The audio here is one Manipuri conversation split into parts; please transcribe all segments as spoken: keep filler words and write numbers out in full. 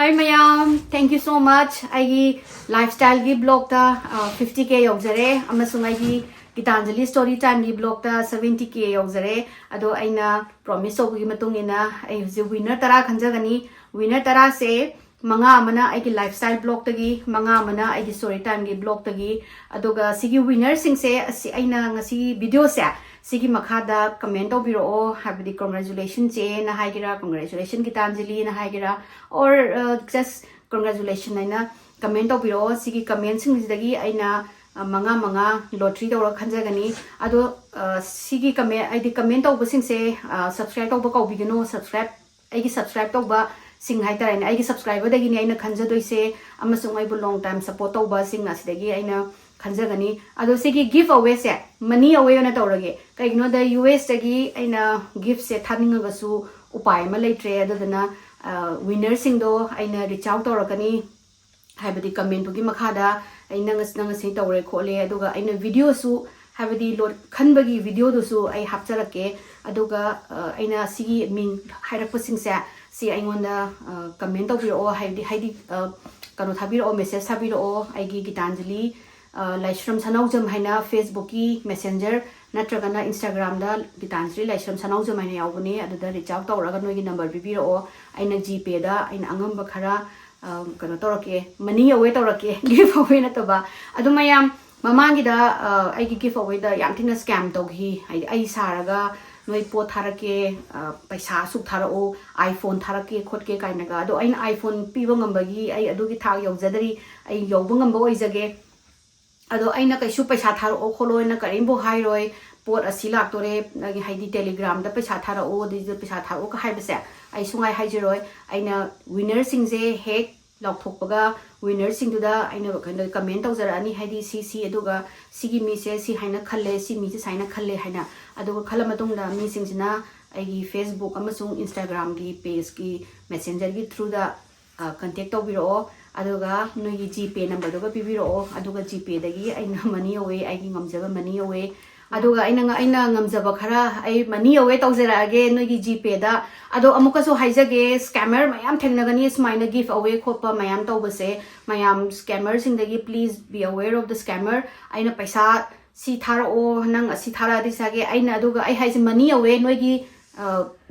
Hi ꯃꯌꯥꯝ, thank you so much. ꯑꯩꯒꯤ lifestyle ꯒꯤ vlog ꯇ fifty K ꯌꯧꯖꯔꯦ, ꯑꯃꯁꯨꯡ ꯑꯩꯒꯤ ꯒꯤꯇꯥꯟꯖꯂꯤ story time ꯒꯤ vlog ꯇ seventy K ꯌꯧꯖꯔꯦ꯫ ꯑꯗꯣ ꯑꯩꯅ promise ꯇꯧꯕꯒꯤ ꯃꯇꯨꯡ ꯏꯟꯅ ꯑꯩ ꯍꯧꯖꯤꯛ winner ꯇꯔꯥ ꯈꯟꯖꯒꯅꯤ꯫ Winner ꯇꯔꯥꯁꯦ ꯃꯉꯥ ꯑꯃꯅ ꯑꯩꯒꯤ lifestyle vlog ꯇꯒꯤ, ꯃꯉꯥ ꯑꯃꯅ ꯑꯩꯒꯤ story time ꯒꯤ vlog ꯇꯒꯤ, ꯑꯗꯨꯒ ꯁꯤꯒꯤ winner ꯁꯤꯡꯁꯦ ꯑꯁꯤ ꯑꯩꯅ ꯉꯁꯤ video ꯁꯦ ꯁꯤꯒꯤ ꯃꯈꯥꯗ comment ꯇꯧꯕꯤꯔꯛꯑꯣ, ꯍꯥꯏꯕꯗꯤ congratulation ꯆꯦꯅ ꯍꯥꯏꯒꯦꯔꯥ, congratulation ꯒꯤꯇꯥꯟꯖꯂꯤꯅ ꯍꯥꯏꯒꯦꯔꯥ, or just congratulation ꯍꯥꯏꯅ comment ꯇꯧꯕꯤꯔꯛꯑꯣ꯫ ꯁꯤꯒꯤ comment ꯁꯤꯡꯁꯤꯗꯒꯤ ꯑꯩꯅ ꯃꯉꯥ ꯃꯉꯥ lottery ꯇꯧꯔꯒ ꯈꯟꯖꯒꯅꯤ꯫ ꯑꯗꯣ ꯁꯤꯒꯤ comment, ꯍꯥꯏꯗꯤ comment ꯇꯧꯕꯁꯤꯡꯁꯦ subscribe ꯇꯧꯕ ꯀꯥꯎꯕꯤꯒꯅꯨ꯫ Subscribe, ꯑꯩꯒꯤ subscribe ꯇꯧꯕꯁꯤꯡ ꯍꯥꯏꯇꯥꯔꯦꯅꯦ, ꯑꯩꯒꯤ subscriber ꯗꯒꯤꯅꯦ ꯑꯩꯅ ꯈꯟꯖꯗꯣꯏꯁꯦ, ꯑꯃꯁꯨꯡ ꯑꯩꯕꯨ long time support ꯇꯧꯕꯁꯤꯡ ꯑꯁꯤꯗꯒꯤ ꯑꯩꯅ ꯈꯟꯖꯒꯅꯤ꯫ ꯑꯗꯣ ꯁꯤꯒꯤ give away ꯁꯦ money away ꯑꯣꯏꯅ ꯇꯧꯔꯒꯦ꯫ ꯀꯩꯒꯤꯅꯣꯗ US ꯇꯒꯤ ꯑꯩꯅ gift ꯁꯦ ꯊꯥꯅꯤꯡꯉꯒꯁꯨ ꯎꯄꯥꯏ ꯑꯃ ꯂꯩꯇ꯭ꯔꯦ꯫ ꯑꯗꯨꯗꯨꯅ winner ꯁꯤꯡꯗꯣ ꯑꯩꯅ reach out ꯇꯧꯔꯛꯀꯅꯤ, ꯍꯥꯏꯕꯗꯤ comment ꯇꯨꯒꯤ ꯃꯈꯥꯗ ꯑꯩ ꯅꯪ, ꯅꯪ ꯑꯁꯤ ꯇꯧꯔꯦ ꯈꯣꯠꯂꯦ, ꯑꯗꯨꯒ ꯑꯩꯅ video ꯁꯨ, ꯍꯥꯏꯕꯗꯤ ꯂꯣꯠ ꯈꯟꯕꯒꯤ video ꯗꯨꯁꯨ ꯑꯩ ꯍꯥꯞꯆꯔꯛꯀꯦ꯫ ꯑꯗꯨꯒ ꯑꯩꯅ ꯁꯤꯒꯤ ꯃꯤꯡ ꯍꯥꯏꯔꯛꯄꯁꯤꯡꯁꯦ ꯁꯤ ꯑꯩꯉꯣꯟꯗ comment ꯇꯧꯕꯤꯔꯛꯑꯣ, ꯍꯥꯏꯕꯗꯤ, ꯍꯥꯏꯗꯤ ꯀꯩꯅꯣ ꯊꯥꯕꯤꯔꯛꯑꯣ, message ꯊꯥꯕꯤꯔꯛꯑꯣ ꯑꯩꯒꯤ ꯒꯤꯇꯥꯟꯖꯂꯤ ꯂꯥꯏꯁ꯭ꯔꯝ ꯁꯅꯥꯎꯖꯝ ꯍꯥꯏꯅ Facebook ꯀꯤ messenger ꯅꯠꯇ꯭ꯔꯒꯅ Instagram ꯗ ꯒꯤꯇꯥꯟꯖꯂꯤ ꯂꯥꯏꯁ꯭ꯔꯝ ꯁꯅꯥꯎꯖꯝ ꯍꯥꯏꯅ ꯌꯥꯎꯕꯅꯦ꯫ ꯑꯗꯨꯗ reach out ꯇꯧꯔꯒ ꯅꯣꯏꯒꯤ number ꯄꯤꯕꯤꯔꯛꯑꯣ꯫ ꯑꯩꯅ GPay ꯗ ꯑꯩꯅ ꯑꯉꯝꯕ ꯈꯔ ꯀꯩꯅꯣ ꯇꯧꯔꯛꯀꯦ, money away ꯇꯧꯔꯛꯀꯦ, give away ꯅꯠꯇꯕ꯫ ꯑꯗꯨ ꯃꯌꯥꯝ, ꯃꯃꯥꯡꯒꯤꯗ ꯑꯩꯒꯤ give away ꯗ ꯌꯥꯝ ꯊꯤꯅ scam ꯇꯧꯈꯤ꯫ ꯍꯥꯏꯗꯤ ꯑꯩ ꯁꯥꯔꯒ ꯅꯣꯏ ꯄꯣꯠ ꯊꯥꯔꯛꯀꯦ, ꯄꯩꯁꯥ ꯑꯁꯨꯛ ꯊꯥꯔꯛꯑꯣ, iPhone ꯊꯥꯔꯛꯀꯦ ꯈꯣꯠꯀꯦ ꯀꯥꯏꯅꯒ꯫ ꯑꯗꯣ ꯑꯩꯅ iPhone ꯄꯤꯕ ꯉꯝꯕꯒꯤ ꯑꯩ ꯑꯗꯨꯒꯤ ꯊꯥꯛ ꯌꯧꯖꯗꯔꯤ꯫ ꯑꯩ ꯌꯧꯕ ꯉꯝꯕ ꯑꯣꯏꯖꯒꯦ꯫ ꯑꯗꯣ ꯑꯩꯅ ꯀꯩꯁꯨ ꯄꯩꯁꯥ ꯊꯥꯔꯛꯑꯣ ꯈꯣꯠꯂꯣꯅ ꯀꯔꯤꯝꯐꯥꯎ ꯍꯥꯏꯔꯣꯏ꯫ ꯄꯣꯠ ꯑꯁꯤ ꯂꯥꯛꯇꯣꯔꯦ, ꯅꯪꯒꯤ ꯍꯥꯏꯗꯤ Telegram ꯗ ꯄꯩꯁꯥ ꯊꯥꯔꯛꯑꯣ, ꯑꯗꯩꯗ ꯄꯩꯁꯥ ꯊꯥꯔꯛꯑꯣꯒ ꯍꯥꯏꯕꯁꯦ ꯑꯩ ꯁꯨꯡꯍꯥꯏ ꯍꯥꯏꯖꯔꯣꯏ꯫ ꯑꯩꯅ winner ꯁꯤꯡꯁꯦ ꯍꯦꯛ ꯂꯥꯎꯊꯣꯛꯄꯒ winner ꯁꯤꯡꯗꯨꯗ ꯑꯩꯅ ꯀꯩꯅꯣ comment ꯇꯧꯖꯔꯛꯑꯅꯤ, ꯍꯥꯏꯗꯤ ꯁꯤ, ꯁꯤ, ꯑꯗꯨꯒ ꯁꯤꯒꯤ ꯃꯤꯁꯦ ꯁꯤ ꯍꯥꯏꯅ ꯈꯜꯂꯦ, ꯁꯤ ꯃꯤꯁꯦ ꯁꯨꯃꯥꯏꯅ ꯈꯜꯂꯦ ꯍꯥꯏꯅ꯫ ꯑꯗꯨꯒ ꯈꯜꯂ ꯃꯇꯨꯡꯗ ꯃꯤꯁꯤꯡꯁꯤꯅ ꯑꯩꯒꯤ Facebook ꯑꯃꯁꯨꯡ Instagram ꯒꯤ page ꯀꯤ messenger ꯒꯤ through ꯗ contact ꯇꯧꯕꯤꯔꯛꯑꯣ꯫ ꯑꯗꯨꯒ ꯅꯣꯏꯒꯤ GPay number ꯗꯨꯒ ꯄꯤꯕꯤꯔꯛꯑꯣ꯫ ꯑꯗꯨꯒ GPay ꯗꯒꯤ ꯑꯩꯅ money away, ꯑꯩꯒꯤ ꯉꯝꯖꯕ money away ꯑꯗꯨꯒ ꯑꯩꯅ ꯉ- ꯑꯩꯅ ꯉꯝꯖꯕ ꯈꯔ ꯑꯩ money away ꯇꯧꯖꯔꯛꯑꯒꯦ ꯅꯣꯏꯒꯤ GPayꯗ꯫ ꯑꯗꯣ ꯑꯃꯨꯛꯀꯁꯨ ꯍꯥꯏꯖꯒꯦ, scammer ꯃꯌꯥꯝ ꯊꯦꯡꯅꯒꯅꯤ ꯁꯨꯃꯥꯏꯅ give away ꯈꯣꯠꯄ ꯃꯌꯥꯝ ꯇꯧꯕꯁꯦ꯫ ꯃꯌꯥꯝ scammerꯁꯤꯡꯗꯒꯤ please be aware of the scammer꯫ ꯑꯩꯅ ꯄꯩꯁꯥ ꯁꯤ ꯊꯥꯔꯛꯑꯣ, ꯅꯪ ꯑꯁꯤ ꯊꯥꯔꯛꯑꯗꯤ ꯆꯥꯒꯦ꯫ ꯑꯩꯅ ꯑꯗꯨꯒ ꯑꯩ ꯍꯥꯏꯁꯦ money away, ꯅꯣꯏꯒꯤ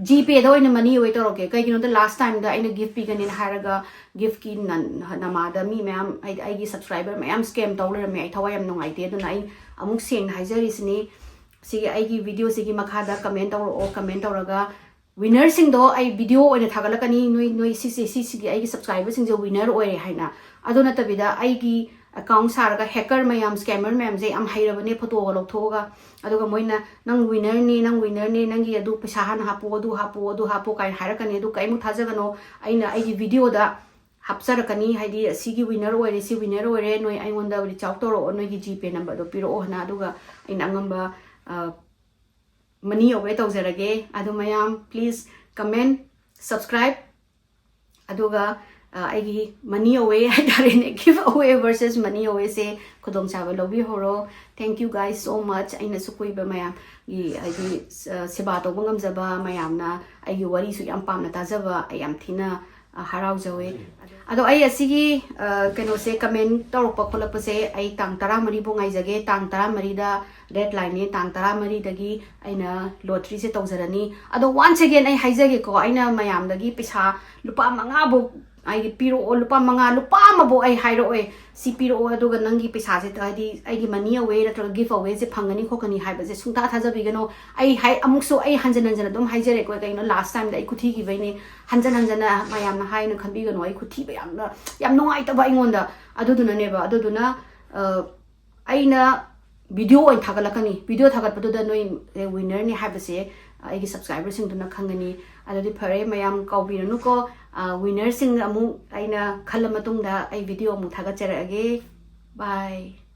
GPayꯗ ꯑꯣꯏꯅ money away ꯇꯧꯔꯛꯀꯦ꯫ ꯀꯩꯒꯤꯅꯣꯗ last timeꯗ ꯑꯩꯅ gift ꯄꯤꯒꯅꯤꯅ ꯍꯥꯏꯔꯒ giftꯀꯤ ꯅ- ꯅꯃꯥꯗ ꯃꯤ ꯃꯌꯥꯝ, ꯍꯥꯏꯗꯤ ꯑꯩꯒꯤ subscriber ꯃꯌꯥꯝ scam ꯇꯧ ꯂꯩꯔꯝꯃꯦ꯫ ꯑꯩ ꯊꯋꯥꯏ ꯌꯥꯝ ꯅꯨꯡꯉꯥꯏꯇꯦ꯫ ꯑꯗꯨꯅ ꯑꯩ ꯑꯃꯨꯛ ꯁꯦꯡꯅ ꯍꯥꯏꯖꯔꯤꯁꯤꯅꯤ, ꯁꯤꯒꯤ ꯑꯩꯒꯤ videoꯁꯤꯒꯤ ꯃꯈꯥꯗ comment ꯇꯧꯔꯛꯑꯣ꯫ Comment ꯇꯧꯔꯒ winnerꯁꯤꯡꯗꯣ ꯑꯩ video ꯑꯣꯏꯅ ꯊꯥꯒꯠꯂꯛꯀꯅꯤ꯫ ꯅꯣꯏ ꯅꯣꯏ ꯁꯤꯁꯦ, ꯁꯤꯁꯤꯒꯤ ꯑꯩꯒꯤ subscriberꯁꯤꯡꯁꯦ winner ꯑꯣꯏꯔꯦ ꯍꯥꯏꯅ꯫ ꯑꯗꯨ ꯅꯠꯇꯕꯤꯗ ꯑꯩꯒꯤ account ꯁꯥꯔꯒ hacker ꯃꯌꯥꯝ, scammer ꯃꯌꯥꯝꯁꯦ ꯌꯥꯝ ꯍꯩꯔꯕꯅꯦ ꯐꯣꯇꯣꯒ ꯂꯧꯊꯣꯛꯑꯒ꯫ ꯑꯗꯨꯒ ꯃꯣꯏꯅ "ꯅꯪ winnerꯅꯦ, ꯅꯪ winnerꯅꯦ, ꯅꯪꯒꯤ ꯑꯗꯨ ꯄꯩꯁꯥ ꯍꯥꯟꯅ ꯍꯥꯞꯄꯣ, ꯑꯗꯨ ꯍꯥꯞꯄꯣ, ꯑꯗꯨ ꯍꯥꯞꯄꯣ" ꯀꯥꯏꯅ ꯍꯥꯏꯔꯛꯀꯅꯤ꯫ ꯑꯗꯨ ꯀꯔꯤꯃꯨꯛ ꯊꯥꯖꯒꯅꯣ꯫ ꯑꯩꯅ ꯑꯩꯒꯤ videoꯗ ꯍꯥꯞꯆꯔꯛꯀꯅꯤ, ꯍꯥꯏꯗꯤ ꯁꯤꯒꯤ winner ꯑꯣꯏꯔꯦ, ꯁꯤ winner ꯑꯣꯏꯔꯦ, ꯅꯣꯏ ꯑꯩꯉꯣꯟꯗ reach out ꯇꯧꯔꯛꯑꯣ, ꯅꯣꯏꯒꯤ GPay numberꯗꯣ ꯄꯤꯔꯛꯑꯣ ꯍꯥꯏꯅ꯫ ꯑꯗꯨꯒ ꯑꯩꯅ ꯑꯉꯝꯕ money away ꯇꯧꯖꯔꯒꯦ꯫ ꯑꯗꯨ ꯃꯌꯥꯝ please comment, subscribe, ꯑꯗꯨꯒ ꯑ, ꯑꯩꯒꯤ money away ꯍꯥꯏꯇꯥꯔꯦꯅꯦ, give away versus money awayꯁꯦ ꯈꯨꯗꯣꯡꯆꯥꯕ ꯂꯧꯕꯤꯍꯧꯔꯣ꯫ Thank you guys so much꯫ ꯑꯩꯅ ꯁꯨꯛ ꯀꯨꯏꯕ ꯃꯌꯥꯝꯒꯤ ꯍꯥꯏꯗꯤ ꯑ, ꯁꯦꯕꯥ ꯇꯧꯕ ꯉꯝꯖꯕ ꯃꯌꯥꯝꯅ ꯑꯩꯒꯤ ꯋꯥꯔꯤꯁꯨ ꯌꯥꯝ ꯄꯥꯝꯅ ꯇꯥꯖꯕ ꯑꯩ ꯌꯥꯝ ꯊꯤꯅ ꯑ, ꯍꯔꯥꯎꯖꯧꯋꯦ꯫ ꯑꯗꯣ ꯑꯩ ꯑꯁꯤꯒꯤ ꯑ, ꯀꯩꯅꯣꯁꯦ comment ꯇꯧꯔꯛꯄ ꯈꯣꯠꯂꯛꯄꯁꯦ ꯑꯩ ꯇꯥꯡ ꯇꯔꯥꯃꯔꯤꯐꯥꯎ ꯉꯥꯏꯖꯒꯦ꯫ ꯇꯥꯡ ꯇꯔꯥꯃꯔꯤꯗ deadlineꯅꯦ꯫ ꯇꯥꯡ ꯇꯔꯥꯃꯔꯤꯗꯒꯤ ꯑꯩꯅ lotteryꯁꯦ ꯇꯧꯖꯔꯅꯤ꯫ ꯑꯗꯣ once again ꯑꯩ ꯍꯥꯏꯖꯒꯦꯀꯣ, ꯑꯩꯅ ꯃꯌꯥꯝꯗꯒꯤ ꯄꯩꯁꯥ ꯂꯨꯄꯥ ꯃꯉꯥꯐꯧ ꯍꯥꯏꯗꯤ ꯄꯤꯔꯛꯑꯣ, ꯂꯨꯄꯥ ꯃꯉꯥ, ꯂꯨꯄꯥ ꯑꯃꯐꯧ ꯑꯩ ꯍꯥꯏꯔꯛꯑꯣꯏ꯫ "ꯁꯤ ꯄꯤꯔꯛꯑꯣ ꯑꯗꯨꯒ ꯅꯪꯒꯤ ꯄꯩꯁꯥꯁꯦ ꯍꯥꯏꯗꯤ ꯑꯩꯒꯤ money away ꯅꯠꯇ꯭ꯔꯒ give awayꯁꯦ ꯐꯪꯒꯅꯤ ꯈꯣꯠꯀꯅꯤ" ꯍꯥꯏꯕꯁꯦ ꯁꯨꯡꯊꯥ ꯊꯥꯖꯕꯤꯒꯅꯣ꯫ ꯑꯩ ꯍꯥꯏ ꯑꯃꯨꯛꯁꯨ ꯑꯩ ꯍꯟꯖꯤꯟ ꯍꯟꯖꯤꯟ ꯑꯗꯨꯝ ꯍꯥꯏꯖꯔꯦꯀꯣ, ꯀꯩꯅꯣ last timeꯗ ꯑꯩ ꯈꯨꯊꯤꯈꯤꯕꯩꯅꯦ꯫ ꯍꯟꯖꯤꯟ ꯍꯟꯖꯤꯟꯅ ꯃꯌꯥꯝꯅ ꯍꯥꯏꯅ ꯈꯟꯕꯤꯒꯅꯣ, ꯑꯩ ꯈꯨꯊꯤꯕ ꯌꯥꯝꯅ ꯌꯥꯝ ꯅꯨꯡꯉꯥꯏꯇꯕ ꯑꯩꯉꯣꯟꯗ꯫ ꯑꯗꯨꯗꯨꯅꯅꯦꯕ꯫ ꯑꯗꯨꯗꯨꯅ ꯑ, ꯑꯩꯅ video ꯑꯣꯏꯅ ꯊꯥꯒꯠꯂꯛꯀꯅꯤ꯫ Video ꯊꯥꯒꯠꯄꯗꯨꯗ ꯅꯣꯏ winnerꯅꯤ ꯍꯥꯏꯕꯁꯦ ꯑꯩꯒꯤ subscriberꯁꯤꯡꯗꯨꯅ ꯈꯪꯒꯅꯤ꯫ ꯑꯗꯨꯗꯤ ꯐꯔꯦ, ꯃꯌꯥꯝ ꯀꯥꯎꯕꯤꯔꯅꯨꯀꯣ꯫ ꯑ, winnerꯁꯤꯡ ꯑꯃꯨꯛ ꯑꯩꯅ ꯈꯜꯂ ꯃꯇꯨꯡꯗ ꯑꯩ video ꯑꯃꯨꯛ ꯊꯥꯒꯠꯆꯔꯛꯑꯒꯦ꯫ Bye꯫